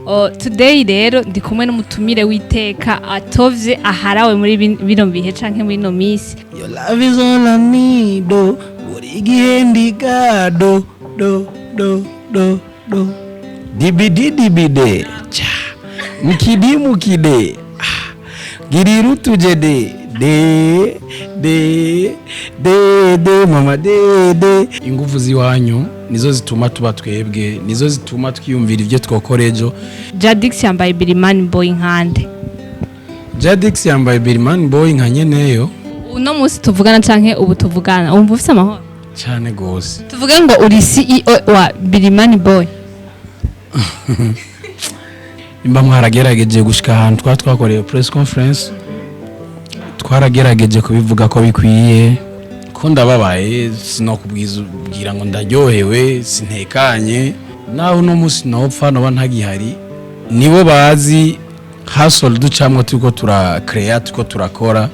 Oh, today rero ndi kumwe n'umutumire w'iteka atovye aharawe muri bino bihe canke muri ino misi. Your love is all I need, oh. Buri gihe ndi gado, do, do, do, do. Dibidi dibide, cha. Mukidi mukide. Ah. Giriru tujede. De, de, de, de, mama de, de. Inguvu ziwanyu nizo zituma tuba twebwe, nizo zituma twiyumvira ivyo twokora ejo. Jadix yambaye Birimani Boy nkande. Jadix yambaye Birimani Boy nka nyeneyo. Uno musi tuvugana canke ubu tuvugana wumva ufise amahoro? Cane gose. Tuvuge ngo uri CEO wa Birimani Boy. Nimba mwaragerageje gushika ahantu twa twakoreye press conference, twaragerageje kubivuga ko bikwiye, ko ndababaye, sinokubwira ngo ndaryohewe, sintekanye, naho uno munsi nopfa noba ntagihari, nibo bazi hustle ducamwo turiko turakrea, turiko turakora.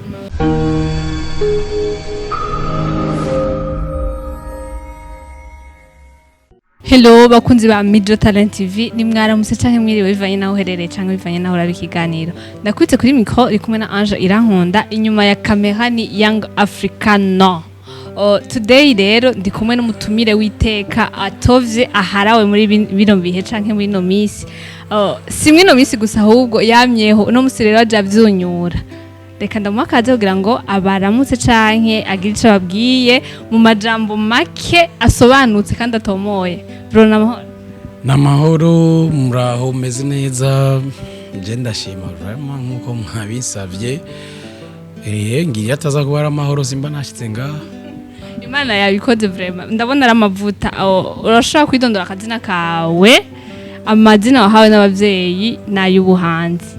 Hello bakunzi ba Mijo Talent TV, ni mwaramutse canke mwiriwe bivanye naho uherereye canke bivanye naho uraba ikiganiro. Ndakwitse kuri micro iri kumwe na Ange Irankunda, inyuma ya kamera ni Young Africano. Oh, today rero ndi kumwe n'umutumire w'iteka atovye aharawe muri bino bihe canke muri ino misi. Oh, si mwino misi gusa ahubwo yamyeho, uno musi rero aja avyunyura. Reka ndamuha akaze kugira ngo abaramutse canke agire ico ababwiye mu majambo make asobanutse kandi atomoye. Bro, namahoro. Namahoro, muraho, meze neza, nje ndashima vraiment nkuko mwabisavye. Ngiriye ataza kuba ari amahoro simba nashitse ngaha. Imana yabikoze vraiment. Ndabona ari amavuta. Oh, urashobora kwidondora akazina kawe, amazina wahawe n'abavyeyi n'ay'ubuhanzi.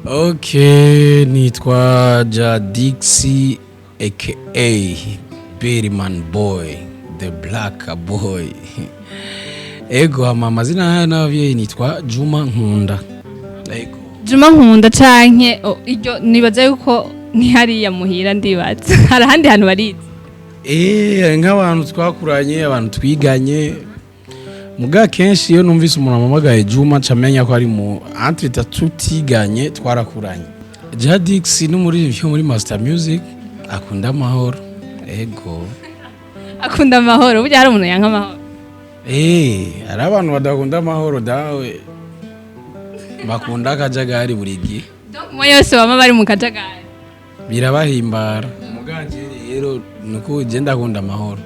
Okay, nitwa Jadixi aka Berryman Boy, the Black Boy. Ego, hama amazina n'abavyeyi nitwa Juma Nkunda. Ego. Juma Nkunda canke oh, iryo nibaza yuko ni hariya muhira ndibaza. Hari ahandi hantu barizi. Nk'abantu twakuranye, abantu twiganye. Muga kenshi iyo numvise umuntu amamagaye Juma ncamenya ko ari mu entre tutiganye twarakuranye. Jadix ni umuririmbyi wo muri Master Music, akunda amahoro. Ego. Akunda amahoro, burya hari umuntu yanka amahoro. Hari abantu badakunda amahoro dawe. Bakunda akajagari buri gihe. Donc mwe yose bama bari mu kajagari. Birabahimbara. Muganje rero nuko je ndakunda amahoro.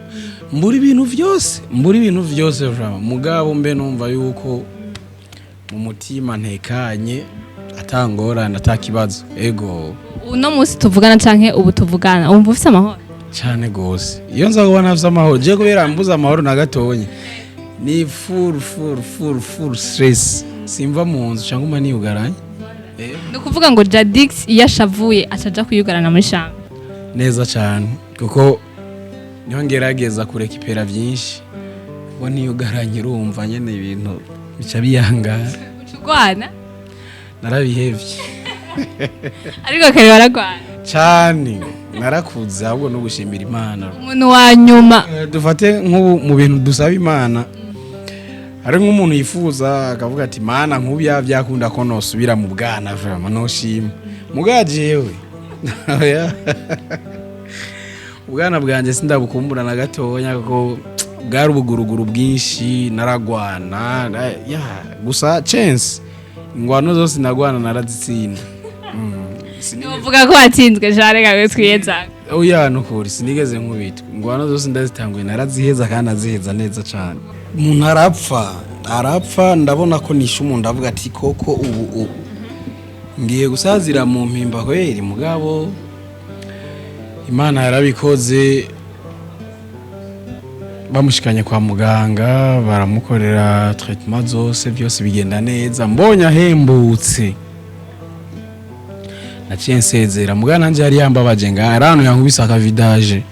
Mbura ibintu vyose, mbura ibintu vyose vraiment. Mugabo mbe numva yuko mu mutima ntekanye, atangorane, atakibazo. Ego. Uno musi tuvugana canke ubu tuvugana wumva ufise amahoro? Cane gose. Iyo nza kubona nafise amahoro, je kubera mbuze amahoro na gatonya. Ni full, full, full, full stress. Simva mu nzu cyangwa niyugaranye. Ni ukuvuga ngo Jadix iyo ashavuye acaja kwiyugarana muri chambre. Neza cane, kuko niho ngerageza kurekipera vyinshi. Kuko niyugaranye urumva nyene ibintu bica biyangara. Uca urwana? Narabihevye. Ariko kare waragwana. Cane, narakuze ahubwo no gushimira Imana. Umuntu wa nyuma. Dufate nk'ubu mu bintu dusaba Imana. Hari nk'umuntu yifuza akavuga ati Mana nk'ubu byakunda ko nosubira mu bwana vraiment noshima. Muga jewe. Oya. Ubwana bwanje sindabukumbura na gatonya kuko bwari ubuguruguru bwinshi, naragwana, ya gusa chance ingwano zose nagwana narazitsinda. Uvuga ko watsinzwe jare kawe twiyeza. Oya nukuri sinigeze nkubitwa. Ingwano zose ndazitanguye naraziheza kandi naziheza neza cane. Umuntu arapfa, arapfa ndabona ko nishe umuntu ndavuga ati koko ubu ngiye gusazira mu mpimba kweri, mugabo Imana yarabikoze, bamushikanye kwa muganga baramukorera traitement zose byose bigenda neza, mbonye ahembutse naciye nsezera. Mugabo nanje yari yambabaje nga arano yankubise akavidage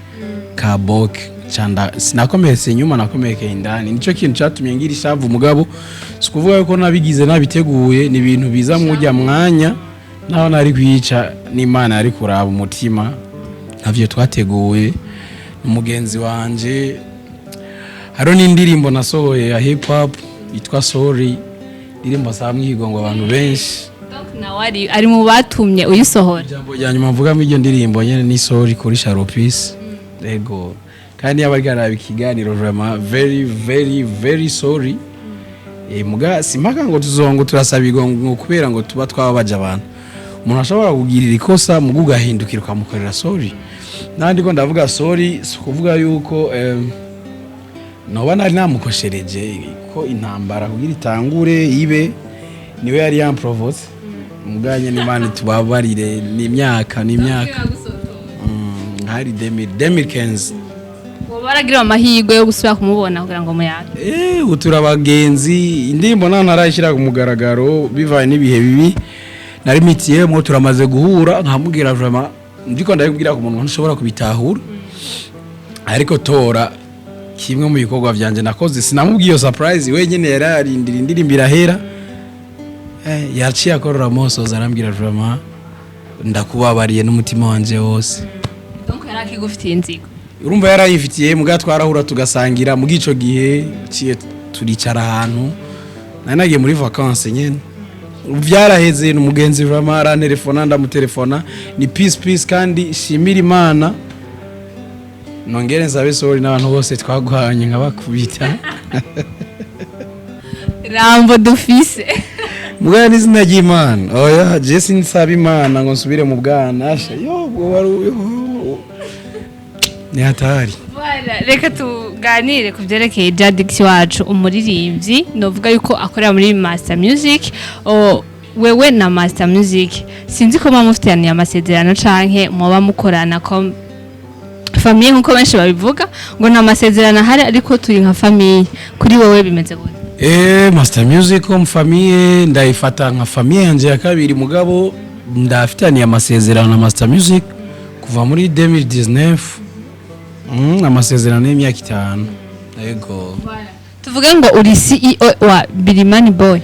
ka boke canda, sinakomeretse inyuma nakomerekeye indani, nico kintu catumye ngira ishavu. Mugabo sikuvuga yuko nabigize nabiteguye, ni ibintu biza mujya mwanya naho nari kwica n'Imana yari kuraba umutima, ntavyo twateguye. Umugenzi wanje hariho n'indirimbo nasohoye ya hip hop yitwa Sorry, Indirimbo nsaba ngo abantu benshi. Donc nawe ari mu batumye uyisohora. Ijambo rya nyuma mvuga muri iyo ndirimbo nyene ni sorry kuri Sharopisi. Ego, kandi yaba ariko araba ikiganiro, vraiment very very very sorry. Muga simpaka ngo tuzongo turasabirwa ngo kubera ngo tuba twababaje abantu. Umuntu ashobora kugirira ikosa, muga ugahindukira ukamukorera sorry. Nandi ko ndavuga sorry, si ukuvuga yuko noba nari namukoshereje, ko intambara kugira itangure ibe niwe yari yamprovose. Muganye n'Imana tubabarire, ni imyaka ni imyaka. Hari 2015. Woba waragira amahirwe yo gusubira kumubona kugira ngo muyage? Ubu turabagenzi. Indirimbo nta ntarayishyira ku mugaragaro bivanye n'ibihe bibi nari mitiyemo. Turamaze guhura, nkamubwira vraiment, ndiko ndabibwira ku muntu ntushobora kubitahura, ariko tora kimwe mu bikorwa vyanje nakoze. Sinamubwiye iyo surprise, wenyine yari yarindira indirimbo irahera. Yaciye akorora amosoza, arambwira: "Vraiment ndakubabariye n'umutima wanje wose." Donc yari akigufitiye inzigo? Urumva yarayifitiye, muga twarahura tugasangira. Mu ico gihe ciye turicara ahantu nari nagiye muri vacances nyene, vyaraheze. Ni umugenzi vraiment, arantelefona, ndamutelefona, ni peace peace. Kandi shimira Imana, nongere nsabe sorry n'abantu bose twagwanye nkabakubita. Rambo dufise. Mugana n'izina ry'Imana, oya, je sinsaba Imana ngo nsubire mu bwana. Asha yo, ubwo wari yo, ni hatari. Voilà, reka tuganire ku byerekeye Jadix wacu, umuririmbyi novuga yuko akorera muri Master Music. O, wewe na Master Music sinzi ko muba mufitaniye amasezerano canke muba mukorana ko famille, nkuko benshi babivuga ngo nta masezerano ahari ariko turi nka famille. Kuri wewe bimeze gute? Master Music comme famille, ndayifata nka famille yanje ya kabiri. Mugabo ndafitaniye amasezerano na Master Music kuva muri 2019, amasezerano y'imyaka 5, yego. Tuvuge ngo uri CEO wa Birimani Boy?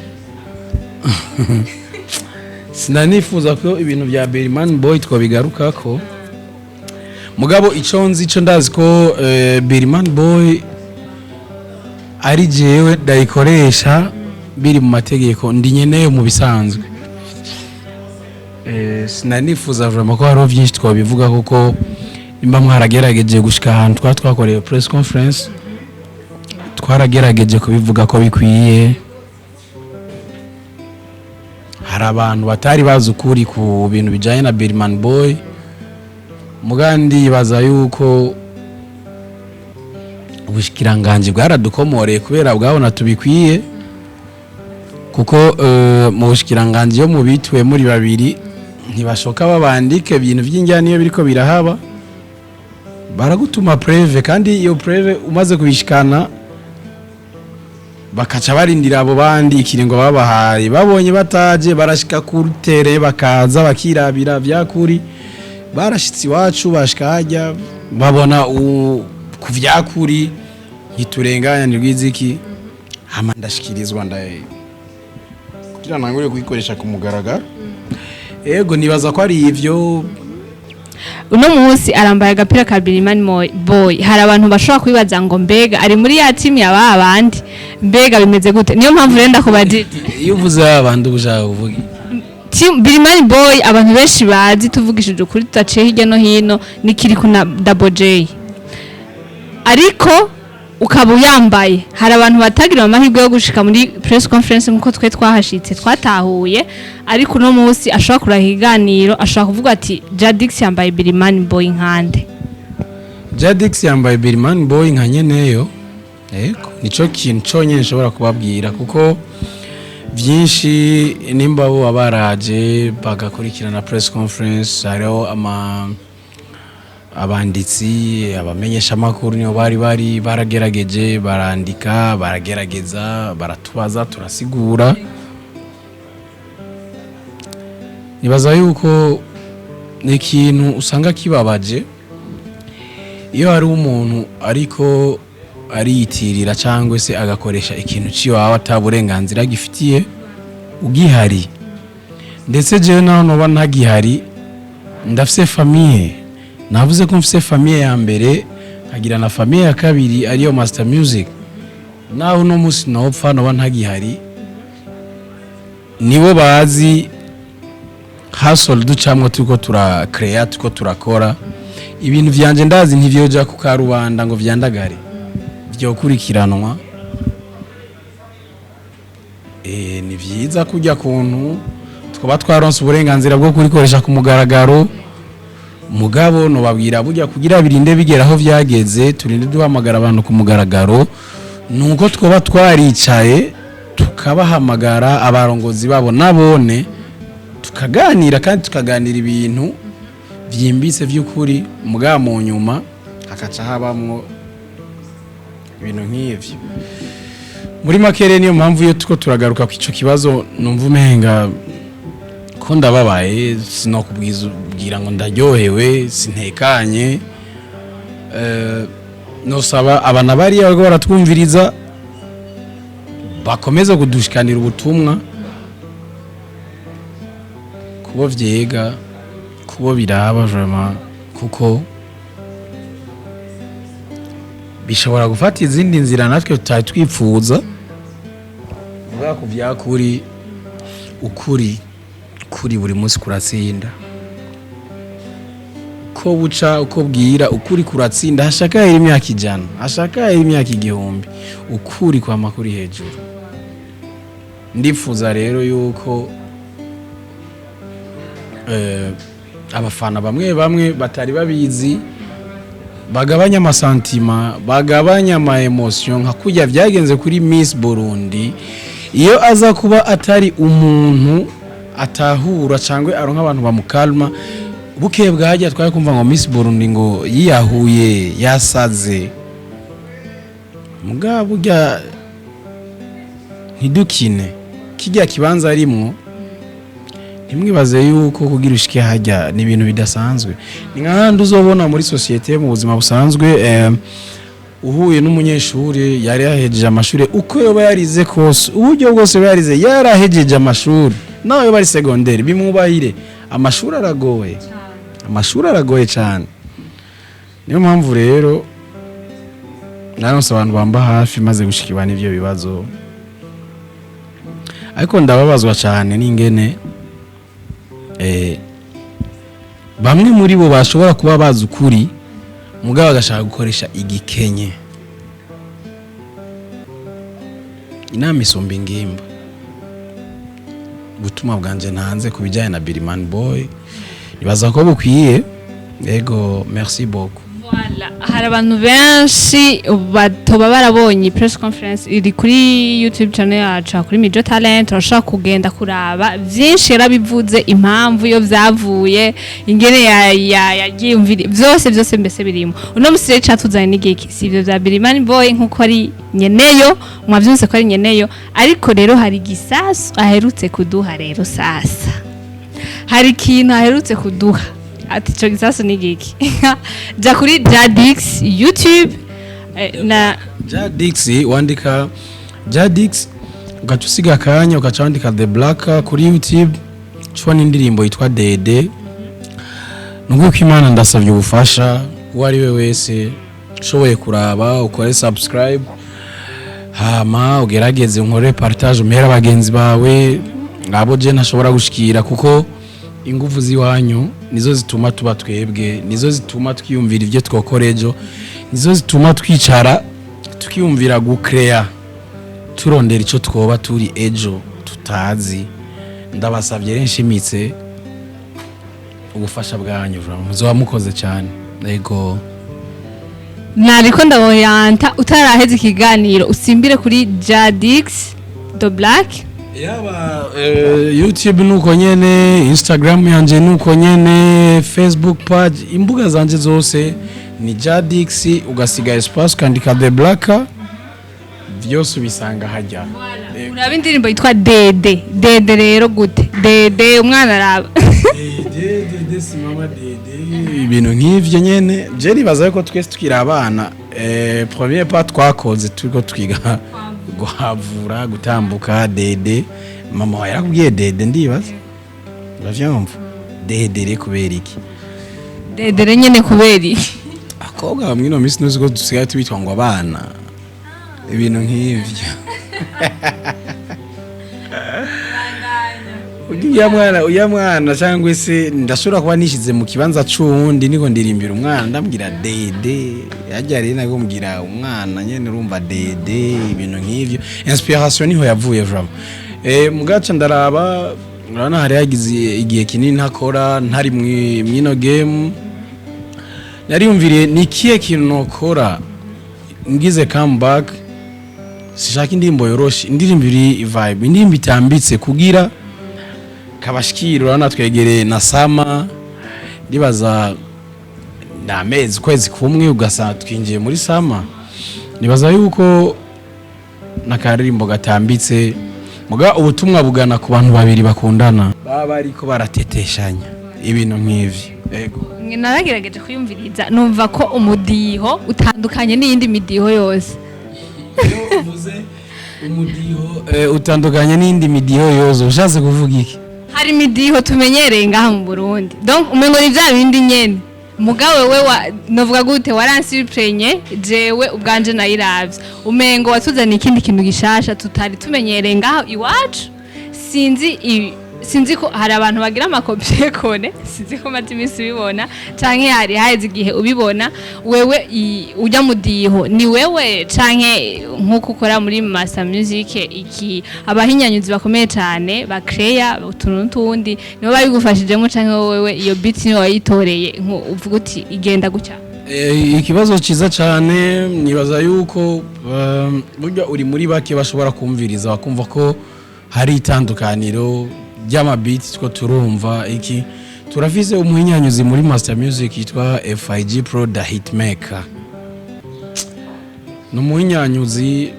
Sinanifuza ko ibintu bya Birimani Boy twabigarukako, mugabo ico nzi ico ndazi ko Birimani Boy ari jewe ndayikoresha biri mu mategeko, ndi nyeneyo mu bisanzwe. Sinanifuza vraiment ko hariho byinshi twabivuga, kuko nimba mwaragerageje gushika ahantu twakoreye press conference, twaragerageje kubivuga ko bikwiye. Hari abantu batari bazi ukuri ku bintu bijanye na Birimani Boy, mugandi yibaza yuko ubushikiranganji bwaradukomoreye kubera bwabona tubikwiye, kuko mu bushikiranganji iyo mubituwe muri babiri ntibashoka babandike ibintu by'injyana. Iyo biriko birahaba baragutuma preuve, kandi iyo preuve umaze kubishikana bakaca barindira abo bandi ikiringo babahaye. Babonye bataje, barashika kurutere, bakaza bakirabira vyakuri. Barashitse iwacu, bashika hajya babona ku vyakuri ntiturenganya ni rwiziki. Hama ndashikirizwa ndaye kugira ntangure kuyikoresha ku mugaragaro. Ego, nibaza ko ari ivyo. Uno munsi arambaye agapira ka Birimani Boy. Hari abantu bashobora kwibaza ngo mbega ari muri ya timu ya ba bandi, mbega bimeze gute? Niyo mpamvu rero ndakubajije. Iyo uvuze abandi uba ushaka kuvuga iki? Team Birimani Boy abantu benshi bazi, tuvugishije ukuri tutaciye hirya no hino, ni Kiriku na Double J, ariko ukaba uyambaye. Hari abantu batagira amahirwe yo gushika muri press conference nkuko twe twahashitse twatahuye, ariko uno munsi ashobora kuraha ikiganiro, ashobora kuvuga ati: "Jadix yambaye Birimani Boy nkande?" Jadix yambaye Birimani Boy nka nyeneyo. Yego, nico kintu conyene nshobora kubabwira, kuko byinshi nimba bo baraje bagakurikirana press conference, hariho ama abanditsi, abamenyeshamakuru nibo bari baragerageje barandika, baragerageza baratubaza, turasigura. Nibaza yuko ni ikintu usanga kibabaje iyo hari umuntu ariko ariyitirira cyangwa se agakoresha ikintu ciwawe ata burenganzira gifitiye ugihari. Ndetse jewe naho noba ntagihari, ndafise famille. Navuze ko mfise famille ya mbere, nkagira na famille ya kabiri ariyo Master Music. Naho uno munsi nopfa, noba ntagihari. Nibo bazi hustle ducamwo turiko turakreya, turiko turakora ibintu vyanje. Ndazi ntivyoja ku karubanda ngo vyandagare, vyokurikiranwa. Ni vyiza kujya kuntu twaba twaronse uburenganzira bwo kurikoresha ku mugaragaro, mugabo nobabwira burya kugira birinde bigera aho vyageze, turinde duhamagara abantu ku mugaragaro, nuko twoba twaricaye tukabahamagara, abarongozi babo nabone, tukaganira kandi tukaganira ibintu vyimbitse vy'ukuri. Mugabo mu nyuma hakaca habamwo ibintu nk'ivyo. Muri make rero, niyo mpamvu iyo tuko turagaruka ku ico kibazo numva umenga ko ndababaye. Sinokubwiza ubwira ngo ndaryohewe, sintekanye. Nosaba abana bariya bariko baratwumviriza bakomeza kudushikanira ubutumwa kubo vyega, kubo biraba vraiment, kuko bishobora gufata izindi nzira natwe tutari twipfuza. Mugabo ku vyakuri, ukuri kuri buri munsi kuratsinda. Uko buca uko bwira, ukuri kuratsinda. Hashaka hera imyaka 100, hashaka hera imyaka 1000, ukuri kwama kuri hejuru. Ndifuza rero yuko abafana bamwe bamwe batari babizi bagabanya ama sentiments, bagabanya ama émotions, nka kurya vyagenze kuri Miss Burundi. Iyo aza kuba atari umuntu atahura cyangwa aronka abantu bamukalma, bukeye bwajya twari kumva ngo Miss Burundi ngo yiyahuye, yasaze. Mugabo burya ntidukine kijya kibanza arimwo. Ntimwibaze yuko kugira ushike hajya ni ibintu bidasanzwe. Ni nk'ahandi uzobona muri société mu buzima busanzwe, uhuye n'umunyeshuri yari yahejeje amashuri, uko yoba yarize kose, uburyo bwose yoba yarize, yarahejeje amashuri, nawe yoba ari secondaire, bimwubahire. Amashuri aragoye, amashuri aragoye cyane. Niyo mpamvu rero naronse abantu bamba hafi maze gushikirwa n'ivyo bibazo. Ariko ndababazwa cyane n'ingene bamwe muri bo bashobora kuba bazi ukuri, mugabo bagashaka gukoresha igikenye. Inama isumba ingimba. Ubutumwa bwanje ntanze ku bijyanye na Biriman Boy, nibaza ko bukwiye. Ego, merci beaucoup. Voilà. Hari abantu benshi batoba barabonye press conference iri kuri YouTube channel yacu, kuri Mijo Talent. Urashobora kugenda kuraba byinshi yarabivuze, impamvu iyo byavuye, ingene yagiye umvira byose byose, mbese birimo. Uno musi rero catuzanye n'igiki? Si ibyo bya Birimani Boy, nkuko ari nyeneyo, mwavyumvise ko ari nyeneyo. Ariko rero hari igisasu aherutse kuduha. Rero sasa hari ikintu aherutse kuduha, ati ico gisasu ni giki? Ja kuri Jadix YouTube na Jadix, wandika Jadix, ugaca usiga akanya, ugaca wandika The Black kuri YouTube, ucubona indirimbo yitwa Dede. Nuko Imana, ndasabye ubufasha uwo ari we wese ushoboye kuraba, ukore subscribe, hama ugerageze unkore partage, umpere abagenzi bawe abo je ntashobora gushikira, kuko ingufu z'iwanyu nizo zituma tuba twebwe, nizo zituma twiyumvira ibyo twokora ejo, nizo zituma twicara tukiyumvira gucrea, turondera icyo twoba turi ejo tutazi. Ndabasabye rero nshimitse ubufasha bwanyu, muzoba mukoze cyane. Yego. Nariko ndaboyanta utaraheza ikiganiro, usimbire kuri Jadix The Black. Yaba YouTube nuko nyene, Instagram yanje nuko nyene, Facebook page, imbuga zanje zose ni Jadix, ugasiga espace ukandika The Black, vyose ubisanga hajya. Uraba indirimbo yitwa Dede. Dede rero gute? Dede umwana araba. Dede, dede, simama dede, ibintu nk'ivyo nyene. Je nibaza yuko twese tukiri abana, premier pas twakoze turiko twiga guhavura, gutambuka, dede. Mama wawe yarakubwiye dede, ndibaza uravyumva. Dede re kubera iki? Dede rero nyene kubera iki? Abakobwa bamwe ino minsi nuzi ko dusigaye tubitwa ngo abana, ibintu nk'ivyo. Uya mwana cyangwa se ndashobora kuba nishize mu kibanza c'uwundi, niko ndirimbira umwana, ndambwira dede yajya rero nako mbwira umwana nyene, urumva dede, ibintu nk'ivyo. Inspiration niho yavuye vraiment. Mugaca ndaraba, urabona hari hagize igihe kinini ntakora, ntari mwino game. Nariyumviriye ni ikihe kintu nokora ngize comeback. Sishaka indirimbo yoroshe, indirimbo iri vibe, indirimbo itambitse kugira kabashikira. Urabona twegereye na summer, ndibaza ni amezi, ukwezi kumwe ugasanga twinjiye muri summer. Nibaza yuko n'akaririmbo gatambitse, muga ubutumwa bugana ku bantu babiri bakundana, baba bariko barateteshanya, ibintu nk'ivyo, yego. Naragerageje kuyumviriza, numva ko umudiho utandukanye n'iyindi midiho yose. Iyo uvuze umudiho utandukanye n'iyindi midiho yose, ushatse kuvuga iki? Hari imidiho tumenyereye ngaha mu Burundi, donc umengo ni vya bindi nyene. Mugawe we wa novuga gute, waransurprenye jewe ubwanje nayiravye, umengo watuzaniye ikindi kintu gishasha tutari tumenyereye ngaha iwacu. Sinzi ko hari abantu bagira ama copier-coller, sinzi ko maze iminsi ubibona canke hari haheze igihe ubibona. Wewe ujya mudiho ni wewe canke nk'uko ukora muri Master Music, iki abahinyanyuzi bakomeye cane ba créa utuntu n'utundi nibo babigufashijemo, canke wewe iyo beat niwe wayitoreye uvuga uti igenda gutya? Ikibazo cyiza cyane. Nibaza yuko burya uri muri bake bashobora kumviriza bakumva ko hari itandukaniro ry'ama beat two turumva iki. Turafise umuhinyanyuzi muri Master Music yitwa FIG Pro the Hitmaker. Ni umuhinyanyuzi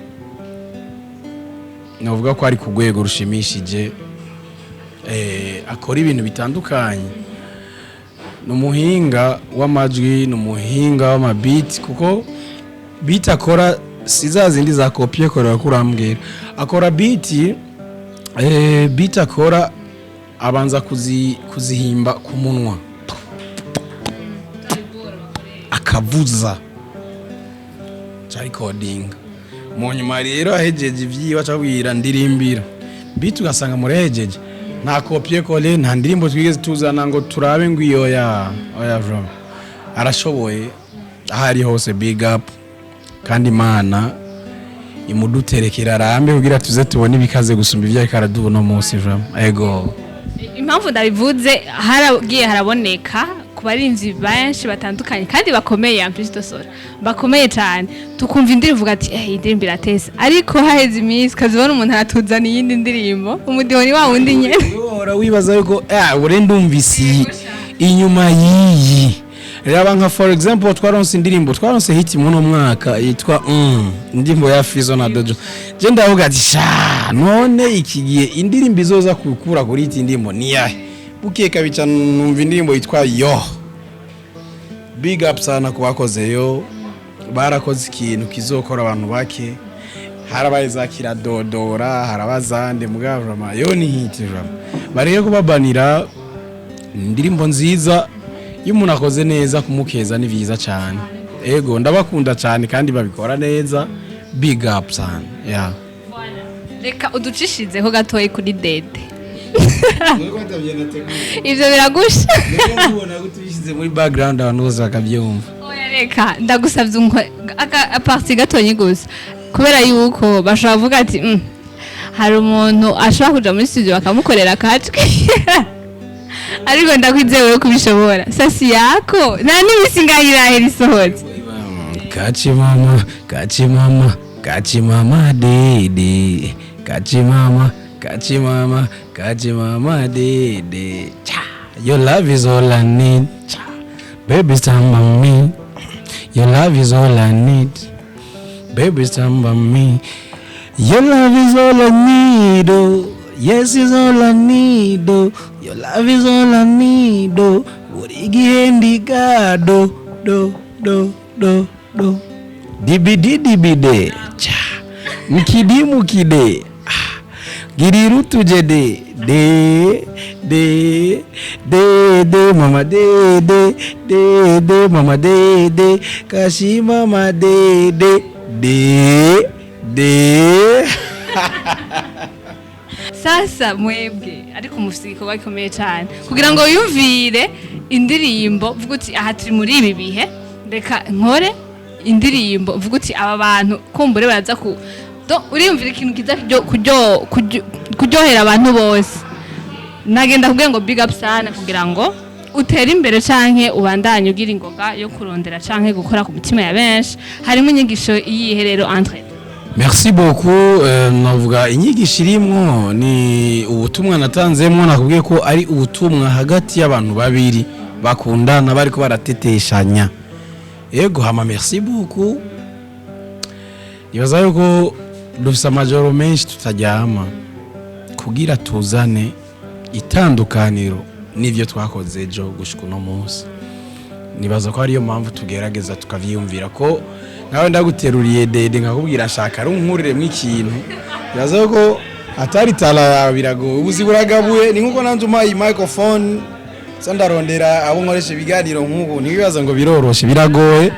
navuga ko ari ku rwego rushimishije, akora ibintu bitandukanye. Ni umuhinga w'amajwi, ni umuhinga w'ama beat, kuko beat akora si za zindi za copier-coller kurambwira. Akora beat, beat akora abanza kuzihimba ku munwa, akavuza ca recording. Mu nyuma rero ahejeje ivyiwe acabwira ndirimbira beat, ugasanga murehejeje. Nta copier-coller, nta ndirimbo twigeze tuzana ngo turabe ngo iyo ya oya. Vraiment arashoboye, aho ari hose big up, kandi Imana imuduterekera arambe kugira tuze tubone ibikaze gusumba ivyo ariko araduha uno munsi, vraiment, ego. Impamvu ndabivuze, haragiye haraboneka ku barinzi benshi batandukanye kandi bakomeye, en plus de ça bakomeye cyane, tukumva indirimbo uvuga ati eh, indirimbo iratesa, ariko haheze iminsi ukazibona umuntu aratuzana iyindi ndirimbo, umudiho ni wa wundi nyene. Uhora wibaza yuko ure ndumvise iyi inyuma y'iyi. Raba nka for example twaronse indirimbo, twaronse hit muno mwaka yitwa indirimbo ya Fizo na Dojo. Je ndavuga ati sha, none iki gihe indirimbo izoza kukura kuri iyi ndirimbo ni yahe? Bukeka bica numva indirimbo yitwa Yo. Big up sana ku bakoze yo, barakoze ikintu kizokora abantu bake. Harabaye za kiradodora, harabazande, mugabo vraiment yo ni hit. Vraiment bareke kubabanira, indirimbo nziza. Iyo umuntu akoze neza kumukeza ni byiza cyane. Ego, ndabakunda cyane kandi babikora neza, big up sana, yeah. Reka uducishizeho gatoyi kuri dede, ivyo biragusha. Ubishyize muri background abantu bose bakabyumva. Oya, reka ndagusavye aka partie gatonyi gusa, kubera yuko bashobora kuvuga ati hari umuntu ashobora kuja muri studio bakamukorera akajwi, ariko ndakwizeye ko ubishobora. Sasi yako nta n'imisi ngaho irahera isohotse. Kachi mama, kachi mama, kachi mama dede, kachi mama, kachi mama, kachi mama dede. Cha, your love is all I need. Cha, baby stand by me. Your love is all I need. Baby stand by me. Your love is all I need. Oh, yes, is all I need. Oh, your love is all I need. Oh, buri gihe ndi gado do do do do dibidi dibide cha mkidi mukide. Ah, giriru tuje de de de de de mama de de de de mama de de kashi mama de de de de. Sasa mwebwe ariko mufite igikorwa gikomeye cyane kugira ngo wiyumvire indirimbo, vuga uti aha turi muri ibi bihe, reka nkore indirimbo, vuga uti aba bantu kumbure baraza ku do, uriyumvira ikintu kiza kuryohera abantu bose. Nagenda kugira ngo big up sana, kugira ngo utere imbere canke ubandanye ugira ingoga yo kurondera canke gukora ku mitima ya benshi. Harimo inyigisho iyihe rero entre? Merci beaucoup. Navuga inyigisho irimwo ni ubutumwa natanzemwo. Nakubwiye ko ari ubutumwa hagati y'abantu babiri bakundana bariko barateteshanya. Ego, hama merci beaucoup. Nibaza yuko dufise amajoro menshi tutaryama kugira tuzane itandukaniro n'ivyo twakoze ejo gushika uno munsi. Nibaza ko ariyo mpamvu tugerageza tukavyiyumvira ko nawe ndaguteruriye dede nkakubwira shaka ari unkuriremo ikintu. Nibaza ko atari tala yawe biragoye, ubuzi buragabuye. Ni nkuko nanje umpaye iyi microphone sa ndarondera abo nkoresha ibiganiro nk'ubu, ntibibaza ngo biroroshe, biragoye.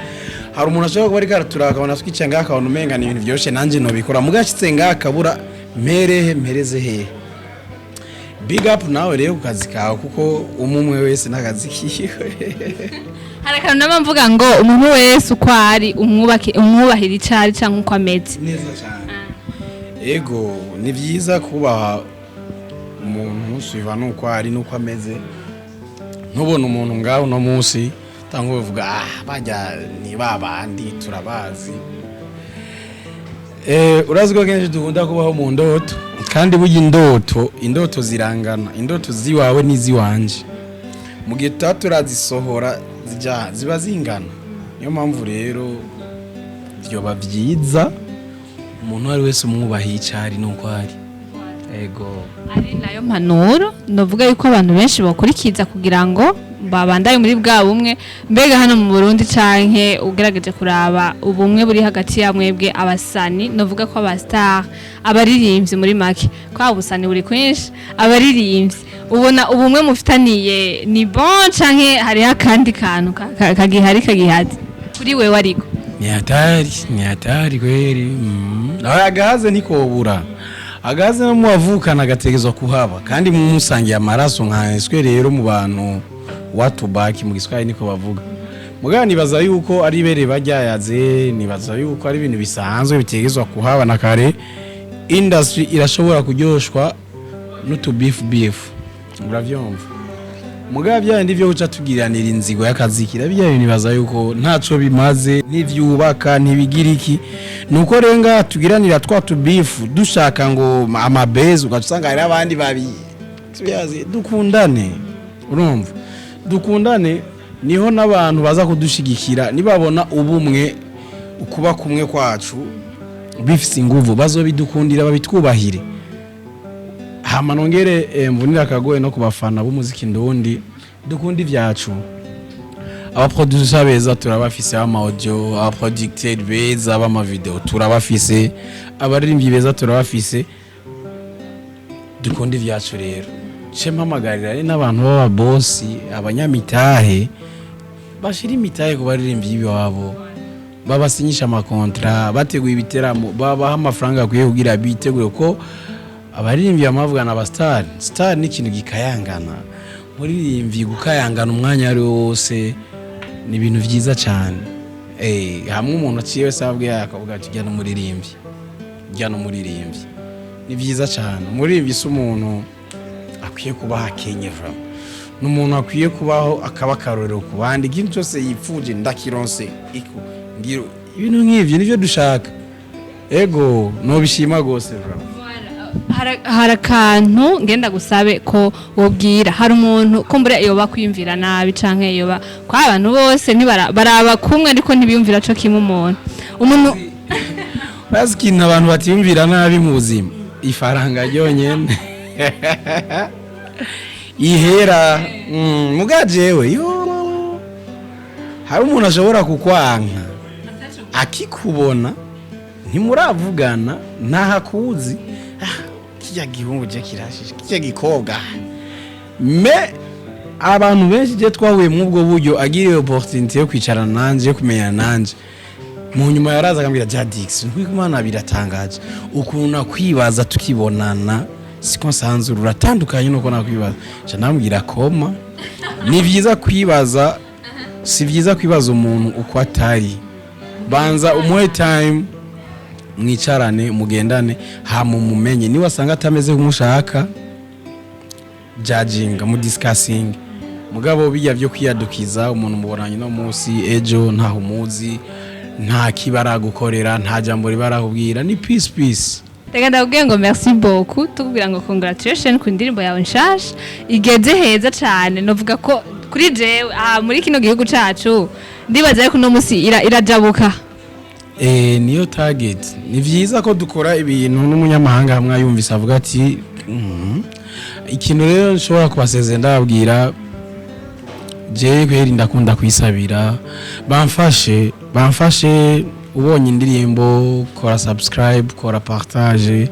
Hari umuntu ashobora kuba ariko araturaba akabona twicaye ngaha, akabona umenga ni ibintu vyoroshe, nanje nobikora mugashitse ngaha akabura mperehe mpereze hehe. Big up nawe rero ku kazi kawe, kuko umwe wese n'akazi kiwe. Hari akantu nama mvuga ngo umuntu wese uko ari umwubake, umwubahira icyo ari cyangwa uko ameze. Neza cyane. Ego, ni byiza kubaha umuntu suiva nuko ari nuko ameze. Ntubone umuntu ngaho uno munsi cyangwa uvuga ah bajya ni babandi turabazi. Urazi ko kenshi dukunda kubaho mu ndoto, kandi burya indoto zirangana, indoto ziwawe n'iziwanje mu gihe tuba turazisohora zija ziba zingana. Niyo mpamvu rero vyoba vyiza umuntu uwo ari wese umwubahiye icyo ari n'uko ari. Ego. Ari nayo mpanuro novuga yuko abantu benshi bakurikiza kugira ngo babandanye muri bwa bumwe. Mbega hano mu Burundi canke ugerageje kuraba ubumwe buri hagati ya mwebwe abasani, novuga ko aba star, abaririmbyi muri make, ko ubusani buri kwinshi, abaririmbyi ubona ubumwe mufitaniye ni bon canke hariho akandi kantu kagihari kagihaze kuri wewe ariko? Ni hatari, ni hatari kweli. Aho agahaze ntikobura, agahaze no muwavukana agategerezwa kuhaba, kandi musangiye amaraso nkanswe rero mu bantu watubaki mu Giswahili niko bavuga. Mugabo nibaza yuko ari ibere baryayaze, nibaza yuko ari ibintu bisanzwe bitegerezwa kuhaba na kare. Industry irashobora kuryoshwa n'utu beef beef, uravyumva? Mugabo bya bindi byo guca tugiranira inzigo y'akazikira bijya bintu, nibaza yuko ntaco bimaze, ntivyubaka, ntibigira iki. Nuko rero ngaha tugiranira twa tubifu dushaka ngo amabezi, ugaca usanga hari abandi babi tuyazi. Dukundane, urumva, dukundane, niho n'abantu baza kudushigikira. Nibabona ubumwe, ukuba kumwe kwacu bifise inguvu, bazobidukundira, babitwubahire. Hama nongere mvunira akagoye no kubafana b'umuziki ndundi, dukunda ivyacu. Abaproducer beza turabafise b'ama audio, abaproducteur beza b'ama video turabafise, abaririmbyi beza turabafise. Dukunda ivyacu rero. Ce mpamagarira rero n'abantu b'ababosi, abanyamitahe, bashira imitahe ku baririmbyi b'iwabo, babasinyisha amakontra, bateguye ibiteramo babaha amafaranga akwiye kugira bitegure, ko abaririmbyi bamavugana aba star. Star ni ikintu gikayangana. Muririmbyi gukayangana umwanya ari wo wose ni ibintu vyiza cyane. Hamwe umuntu aciye wese ababwiye akavuga ati jya n'umuririmbyi, jya n'umuririmbyi, ni vyiza cyane. Umuririmbyi si umuntu akwiye kubaho akenye, vraiment ni umuntu akwiye kubaho akaba akarorero ku bandi. Ikintu cyose yipfuje ndakironse iko ngiro, ibintu nk'ivyo nivyo dushaka. Ego, nobishima gose vraiment. Hari akantu ngenda gusabe ko wobwira, hari umuntu kumbura yoba kwiyumvira nabi canke yoba kwa abantu bose baraba kumwe ariko ntibiyumvira co kimwe umuntu. Bazi ikintu abantu batiyumvira nabi mu buzima? Ifaranga ryonyene ihera. Muga jewe yo hari umuntu ashobora kukwanka akikubona, ntimuravugana, ntahakuzi, ah, kirya gihungu je kirashije, kirya gikobwa. Me abantu benshi je twahuye mw'ubwo buryo agiriye opportunité yo kwicarana nanje, yo kumenyana nanje, mu nyuma yaraza akambwira: "Jadix, nkuko Imana biratangaje ukuntu nakwibaza tukibonana." Siko nsanzwe, uratandukanye nuko nakwibaza. Nca ndamubwira koma ni vyiza kwibaza, si vyiza kwibaza umuntu uko atari. Banza umuhe time, mwicarane, mugendane, hama umumenye. Niba asanga atameze nk'ushaka judging, mu discussing. Mugabo bijya byo kwiyadukiza umuntu mubonanye no munsi, ejo ntaho umuzi, nta kibara gukorera, nta jambo ribarakubwira, ni peace peace. Reka ndakubwiye ngo merci beaucoup, tukubwira ngo congratulation ku ndirimbo yawe nshasha igeze heza cane. Novuga ko kuri jewe aha muri kino gihugu cacu, ndibaza yuko uno musi irajabuka. Niyo target. Ni vyiza ko dukora ibintu n'umunyamahanga hamwe ayumvise avuga ati. Ikintu rero nshobora kubasezera, ndababwira, jewe kweri ndakunda kwisabira, bamfashe, bamfashe. Ubonye indirimbo, kora subscribe, kora partage,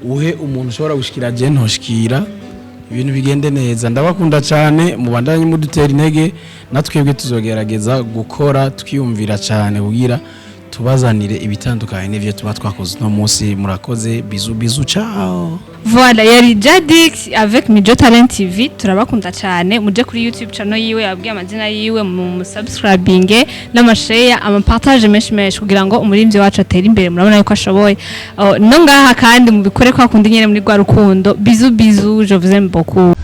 uhe umuntu ushobora gushikira je ntoshikira, ibintu bigende neza. Ndabakunda cyane, mubandanye mudutera intege, natwebwe tuzogerageza gukora twiyumvira cyane kugira tubazanire ibitandukanye n'ivyo tuba twakoze uno munsi. Murakoze, bisous bisous, ciao. Voilà, yari Jadix avec Mijo Talent TV. Turabakunda cyane. Muje kuri YouTube channel yiwe, yabwiye amazina yiwe, mu subscribing n'amashare, amapartage menshi menshi kugira ngo umuririmbyi wacu atere imbere. Murabona yuko ashoboye. Oh, no ngaha kandi mubikore kwa kundi nyene muri rwa rukundo. Bisous bisous, je vous aime beaucoup.